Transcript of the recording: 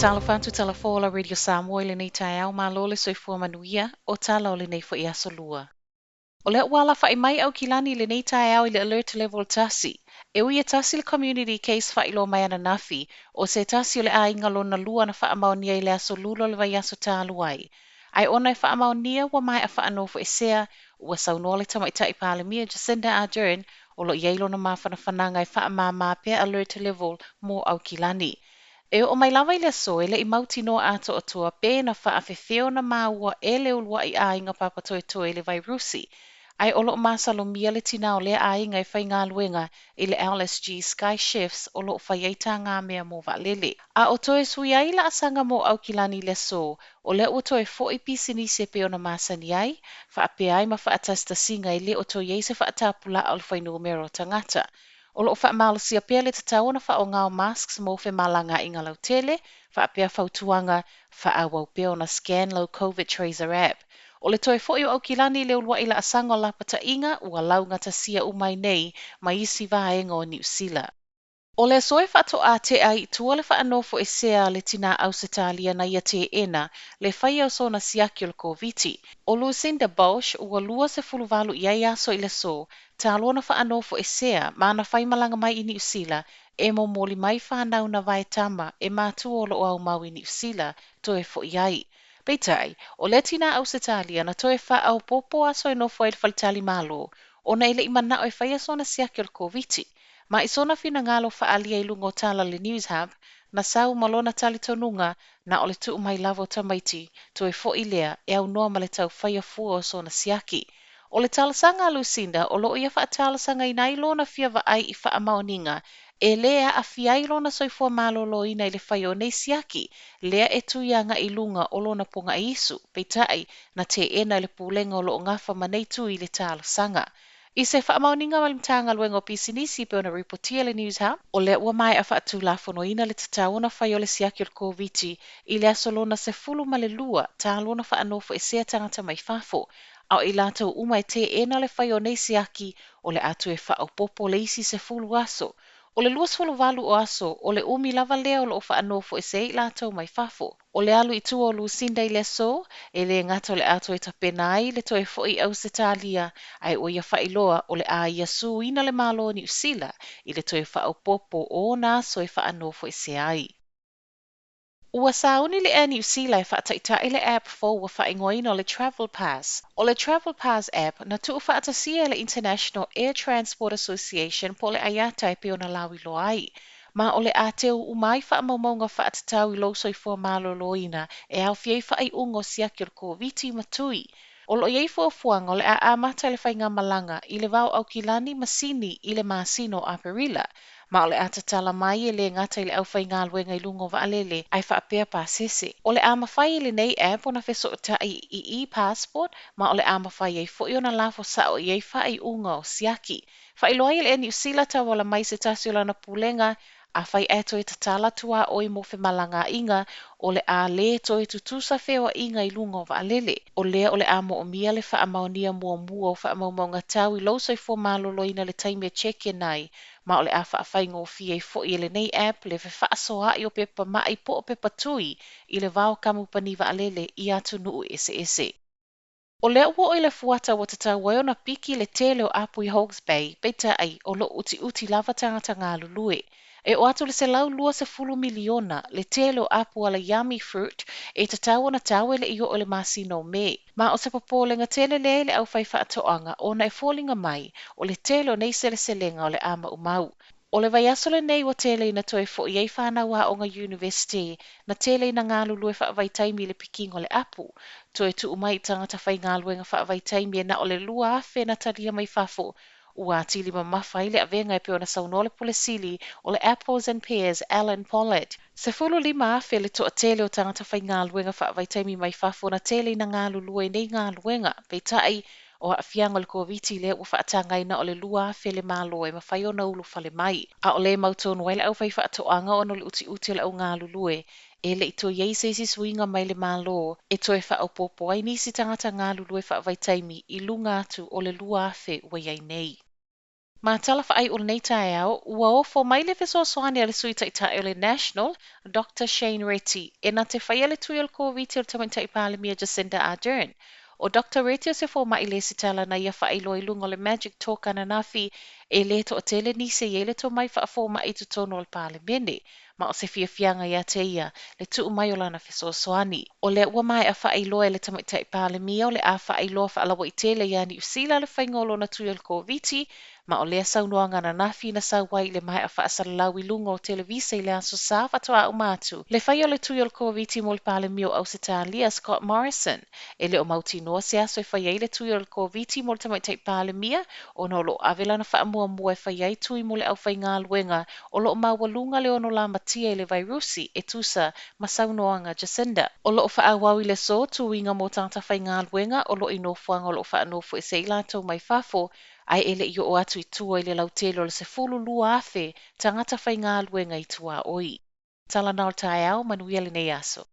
Faatalofa atu Tala Fou o la Radio Samoa i lenei taeao, malo le soifua manuia o tala o lenei foi aso lua. O lea ua alafaʻi mai Aukilani i lenei taeao i le Alert Level 1. E ui e tasi le community case faailoa mai ananafi, o se tasi o le aiga lona lua na faamaonia i le aso Lula o le vaiaso talu ai. Ae ona e faamaonia ua maea faanofoesea, ua saunoa le tamaitai Palemia Jacinda Ardern o lo o i ai lona mafanafanaga e faamāmā pea Alert Level mo Aukilani. E oo mai lava i le aso e le i mautinoa atoatoa pe na faafefea ona maua e le uluai aiga papatoetoe i le vairusi, ae o lo o masalomia le tinā o lea aiga e faigaluega i le LSG Sky Chefs o lo o fai ai tagamea mo vaalele. A o toe sui ai laasaga mo Aukilani i le aso, o lea ua toe foi pisinisi e pei ona masani ai, faapea ai ma faatasitasiga e le o toe i ai se faatapulaa o le fuainumera o tagata. O lo o faamalosia pea le tatau ona faaaoga o masks mo femalagaaiga lautele, faapea fautuaga faaauau pea ona scan lau COVID Tracer app. O le toe foi o Aukilani i le uluai laasaga o lapataiga ua laugatasia uma ai nei ma isi vaega o Niu Sila. O le aso e faatoa tea ai i tua le faanofoesea a le tinā Ausetalia na ia teena le faia o sona siaki o le Koviti. O Lucinda Bosch ua 28 i ai aso i le aso, talu ona faanofoesea ma na faimalaga mai i Niu Sila e momoli mai fanau na vaetama e matua o lo o aumau i Niu Sila toe foi ai. Peitai, o lea tinā Ausetalia na toe faaopoopo aso e nofo ai i le faletalimalo, ona e le i manao e faia sona siaki o le Koviti. Ma i sona finagalo faaalia i luga o tala a le Newshub, na sau ma lona talitonuga na o le tuu mai lava o tamaiti, toe foi lea e aunoa ma le taufaia fua o sona siaki. O le talosaga a Lucinda o lo o ia faatalosagaina ai lona fia vaai i faamaoniga e lē aafia ai lona soifua maloloina i le fai o nei siaki, lea e tui agai i luga o lona pogaiisu, peitai na teena e le pulega o lo o gafa ma nei tui le talosaga. I se faamaoniga mai le Matagaluega o Pisinisi pei ona ripotia e le Newshub, o lea ua maea faatulafonoina le tatau ona fai o le siaki o le Koviti i le aso lona 12 talu ona faanofoesea tagata mai fafo, a o i latou uma e teena le fai o nei siaki o le a toe faaopoopo le isi 10 aso. O le 28 o aso, o le umi lava lea o lo o faanofoesea ai i latou mai fafo. O le alu i tua o Lucinda i le aso, e le gata o le a toe tapena ai le toe foi i Ausetalia, ae ua ia faailoa o le a ia suina le Malo o Niu Sila i le toe faaopoopo o ona aso e faanofoesea ai. Ua sauni le Air Niu Sila e faataitai le app fou ua faaigoaina o le Travel Pass. O le Travel Pass app na tuufaatasia e le International Air Transport Association po o le IATA e pei ona lauiloa ai. Ma o le a teu uma ai faamaumauga faatatau i lou soifua maloloina e aofia ai faaiuga o siaki o le Koviti ma tui. O lo o i ai fuafuaga o le a amata le faigamalaga i le va o Aukilani ma Sini i le masina o Aperila, ma o le a tatala mai e le gata i le aufaigaluega i luga o vaalele ae faapea pasese. O le a mafai e lenei app ona fesootai i e-passport ma o le a mafai ai foi ona lafo sao i ai faaiuga o siaki. Faailoa ai e le Air Niu Sila tauala mai se tasi o lana pulega, afai ae toe tatala tuaoi mo femalagaaiga, o le a lē toe tutusa feoaiga i luga o vaalele. O lea o le a moomia le faamaonia muamua o faamaumauga tau i lou soifua maloloina i le taimi e check-in ai, ma o le a faafaigofie ai foi e lenei app le fefaasoaai o pepa mai po o pepa tui i le va o kamupani vaalele i atunuu eseese. O lea ua oo i le fuata ua tatau ai ona piki le tele o apu i Hawke's Bay, peitai o lo o utiuti lava tagata galulue. E oo atu i le 120 miliona le tele o apu a le Yummy Fruit e tatau ona tau e le i oo i le masina o Me. Ma o se popolega tele lea i le aufaifaatoaga ona e foliga mai o le tele o nei seleselega o le a maumau. O le vaiaso lenei ua tele ina toe foi ai fanau aoga university na tele ina galulue faavaitaimi i le pikiina o le apu. Toe tuu mai i tagata faigaluega faavaitaimi e na o le 2,000 na talia mai fafo. Ua atili mamafa ai le avega e pei ona saunoa le Pule Sili o le Apples and Pears, Alan Pollard. 15,000 le toatele o tagata faigaluega faavaitaimi mai fafo na tele ina galulue i nei galuega. Peitai, o aafiaga o le Koviti lea ua faatagaina o le 2,000 le Malo e mafai ona ulufale mai. A o le mautonu ai le aufaifaatoaga ona o le utiuti o le augalulue, e le i toe i ai se isi suiga mai le Malo e toe faaopoopo ai nisi tagata galulue faavaitaimi i luga atu o le 2,000 ua i ai nei. Ma tala faaiu o lenei taeao, ua ofo mai le fesoasoani a le Sui Taitai o le National, Doctor Shane Reti, e na te faia le tui o le Koviti o le Tamaitai Palemia Jacinda Ardern. ʻO Doctor Reti o se fomai lesitala na ia faailoa i luga o le Magic Talk ananafi e le toatele nisi e i ai le tomai faafomai i totonu o le Palemene, ma o se fiafiaga ia te ia le tuu mai o lana fesoasoani. O lea ua maea faailoa e le Tamaitai Palemia o le a faailoa faalauaitele ia Niu Sila le faiga o lona tui o le Koviti, ma o lea saunoaga ananafi na sau ai i le maea faasalalau i luga o televisa i le Aso Sa faatoa uma atu le faia o le tui o le Koviti mo le Palemia o Ausetalia, Scott Morrison. E le o mautinoa se aso e fai ai le tui o le Koviti mo le Tamaitai Palemia ona o lo o ave lana faamuamua e fai ai tui mo le aufaigaluega o lo o maualuga le ono lamatia i le vairusi e tusa ma saunoaga a Jacinda. O lo o faaauau i le aso tuiga mo tagata faigaluega o lo o i nofoaga o lo o faanofoesea i latou mai fafo ae e le i oo atu i tua i le lautele o le 12,000 tagata faigaluega i tuaoi. Tala na o le taeao, manuia lenei aso.